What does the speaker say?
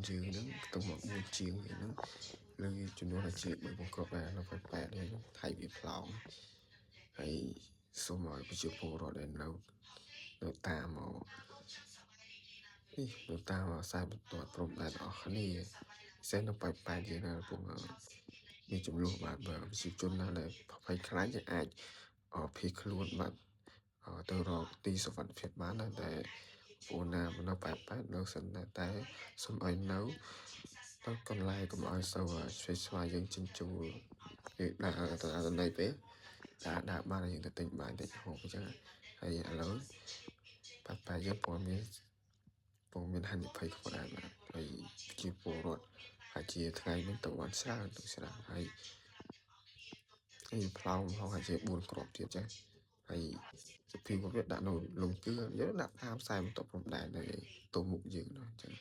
យើងហ្នឹងខ្ទង់ម៉ោង4ជាងហ្នឹងលើចំនួនអាជា3បងគ្រាប់ដែរនៅប៉ោយប៉ែតនេះថៃវាផ្លោងហើយសូមឲ្យប្រជាពលរដ្ឋដែលនៅនៅតាមមកនេះនៅតាមខ្សែបន្ទាត់ព្រំដែនអស់គ្នាពិសេសនៅប៉ោយប៉ែតយើងណាកំពុងមានចំនួនបាទបើប្រជាជនណាដែលភ័យខ្លាចអាចភៀសខ្លួនបាទទៅរកទីសុវត្ថិភាពបានណាតែបងណានៅប៉ែតប៉ែតនៅសិនណាតែសូមឲ្យនៅទៅកន្លែងកុំឲ្យសូវឆ្វេងឆ្វាយយើងចិញ្ជួលយើងដើរទៅដល់ណីពេកដើរដើរបានយើងទៅទិញបាយតិចហូបអញ្ចឹងហើយឥឡូវប៉ែតប៉ែតយើងព័ត៌មានពងមានហានិភ័យខ្ពស់ដែរបាទហើយជាពលរដ្ឋហើយជាថ្ងៃនេះទៅបានច្រើនទៅច្រើនហើយហើយផ្លោងផងហើយជា4គ្រាប់ទៀតចឹងហើយសុភីគាត់វាដាក់នៅលងគឺយើងដាក់តាមខ្សែបន្ទាត់ព្រំដែននៅទល់មុខយើងនោះអញ្ចឹង។